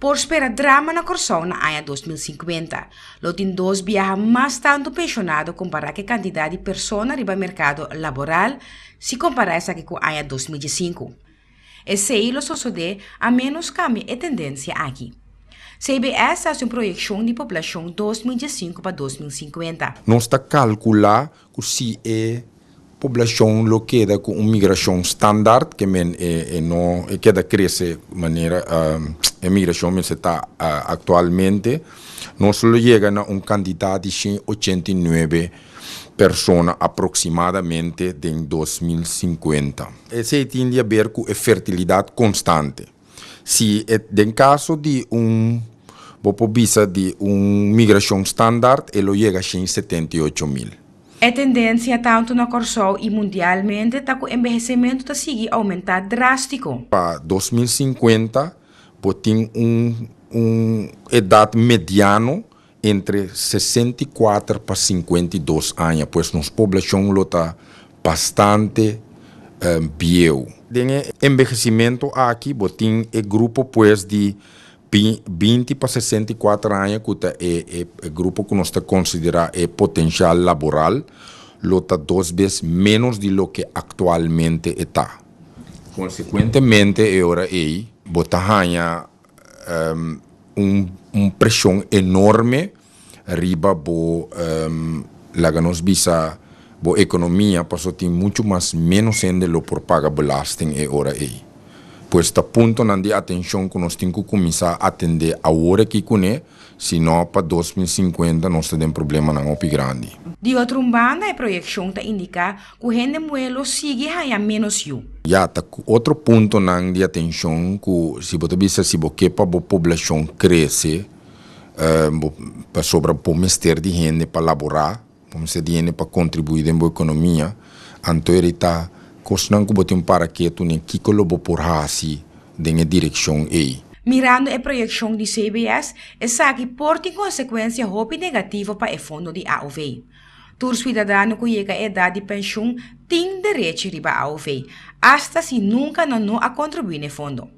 Por spera drama na Kòrsou na aña 2050. Lo tin dos biaha mas tantu penshonado kompará ku e kantidat di persona riba merkado laboral si kompará esaki ku aña 2015. Esei lo sosodé a ménos kambia e tendensia aki. CBS a hasi un proyekshon di poblashon 2015 pa 2050. Nos ta kalkulá ku si e poblashon lo keda ku un migrashon standaard, ke men e no e keda krese manera e migrashon mester ta aktualmente, nos lo yega na un kantidat di 189 persona aproksimadamente den 2050. Esei tin di haber ku e fertilidat konstante. Si e den kaso di un bo por bisa di un migrashon standaard e lo yega 178.000. E tendensia tantu na Kòrsou i mundialmente ta ku enbehesimentu ta sigui oumentá drástiko. Pa 2050 bo tin un edat mediano entre 64 pa 52 aña, pues nos poblashon lo ta bastante bieu. Den e enbehesimentu aki bo tin e grupo pues di 20 pa 64 aña ku ta e grupo ku nos ta konsiderá e potensial laboral, lo ta dos bes ménos di loke aktualmente e ta. Konsekuentemente e ora ei bo ta haña un preshon enorme riba bo, laga nos bisa, bo ekonomia, pasobra tin muchu mas ménos hende lo por paga belasting e ora ei. Pues ta puntonan di atenshon ku nos tin ku kuminsá atendé awor aki kuné, si no pa 2050 nos ta den problemanan hopi grandi. Di otro un banda e proyekshon ta indiká ku hende muhé lo sigui haña ménos yu. Ya, ta otro puntonan di atenshon ku si bo ta bisa si bo ke pa bo poblashon krese, bo pasobra bo mester di hende pa laborá, bo mester di hende pa kontribuí den bo ekonomia, anto eri ta kosnan ku bo tin para ketu ne kiko lo bo por hasi den e direkshon ei. Mirando e proyekshon di CBS, esaki por tin konsekuensia hopi negativo pa e fondo di AOV. Tur siudadano ku yega e edat di penshun tin derechi riba AOV, asta si nunka nan no a kontribuí na e fondo.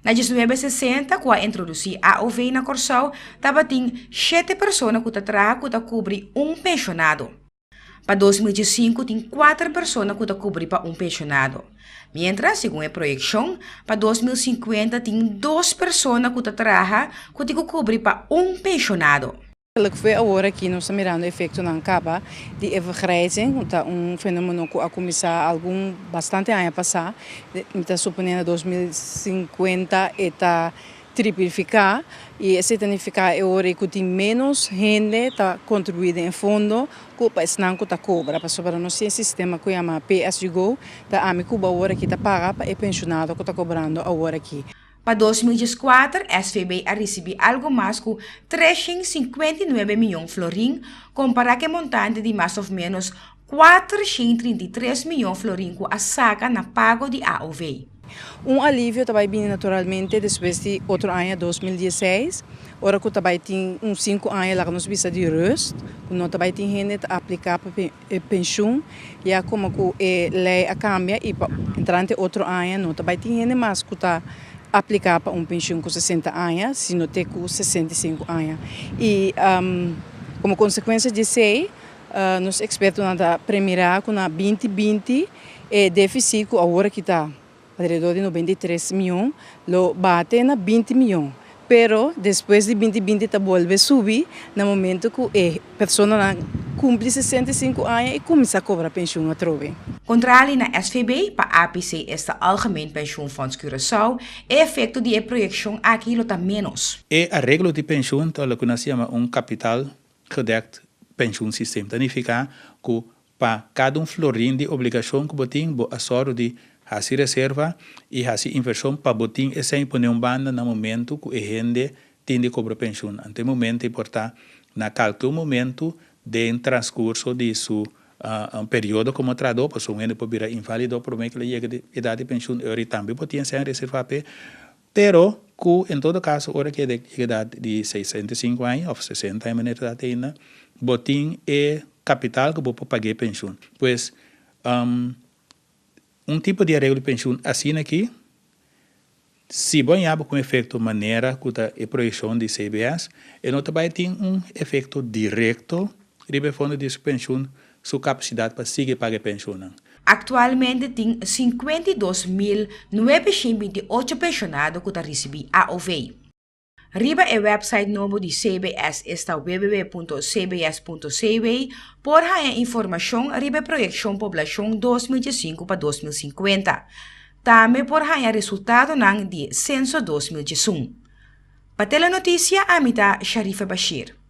Na 1960 ku a introdusí AOV na Kòrsou, tabatin shete persona ku ta traha ku ta kubri un penshonado. Pa 2015 tin kuater persona ku ta kubri pa un penshonado. Miéntras, segun e proyekshon, pa 2050 tin dos persona ku ta traha ku tin ku kubri pa un penshonado. Eigenlijk awor aki nos ta mirando efektonan kaba di e vergrijzing, ta un fenómeno ku a kuminsá algun bastante aña pasá. Mi ta suponé na 2050 e ta triplifiká i esei ta nifiká e ora ku tin ménos hende ta kontribuí den e fondo ku pa esnan ku ta kobra. Pasobra nos tin e sistema ku yama pay as you go, ta ami ku bo awor aki ta paga pa e penshonado ku ta kobrando awor aki. Pa 2014, SVB a risibí algu mas ku 359 mion florin, kompará ku e montante di mas òf ménos 433 mion florin ku a saka na pago di AOV. Un alivio tambe bini naturalmente despues di otro aña 2016, ora ku tambe tin un 5 aña laga nos bisa di rust, ku no tambe tin hende ta apliká pa penshun, ya komo ku e lei a kambia i pa entrante otro aña no tambe tin hende mas ku ta apliká pa un penshun ku 60 aña, sino te ku 65 aña. I komo konsekuensia di esei, nos ekspertonan ta premirá ku na 2020 e défisit ku awor aki ta alrededor di 93 mion, lo bate na 20 mion. Pero despues di 2020 ta bolbe subi na momento ku e personanan kumpli 65 aña i kuminsá kobra penshun atrobe. Kontrali na SVB, pa APC esta Algemeen Pensioenfonds Curaçao, e efekto di e proyekshon aki lo ta ménos. E areglo di penshun ta loke nos yama un kapitaal gedekt pensioensysteem. Ta nifiká ku pa kada un florin di obligashon ku bo tin, bo a sòru di hasi reserva i hasi invershon pa bo tin esei pone un banda na momento ku e hende tin di kobra penshun. Anto e momento por ta na kalke un momento den transkurso di su periodo komo trahadó, pasobra un hende por bira inválido promé ku el a yega di edat di penshun, e ora ei tambe bo tin esei reservá p'e. Pero ku en todo kaso ora ku e yega edat di 65 aña òf 60 aña manera ta ainda, bo tin e kapital ku bo por paga e penshun. Pues un tipo di areglo di penshun asina aki. Si bo haña bo ku un efekto manera ku ta e proyekshon di CBS, e no ta bai tin un efekto direkto riba e fondo di penshun su kapasidat pa sigui paga e penshunnan. Aktualmente tin 52.928 penshonado ku ta risibí AOV. Riba e website nobo di CBS esta www.cbs.cw por haña informashon riba e proyekshon poblashon 2015 pa 2050. Tambe por haña resultadonan di Senso 2011. Pa Telenotisia ami ta Sharifa Bashir.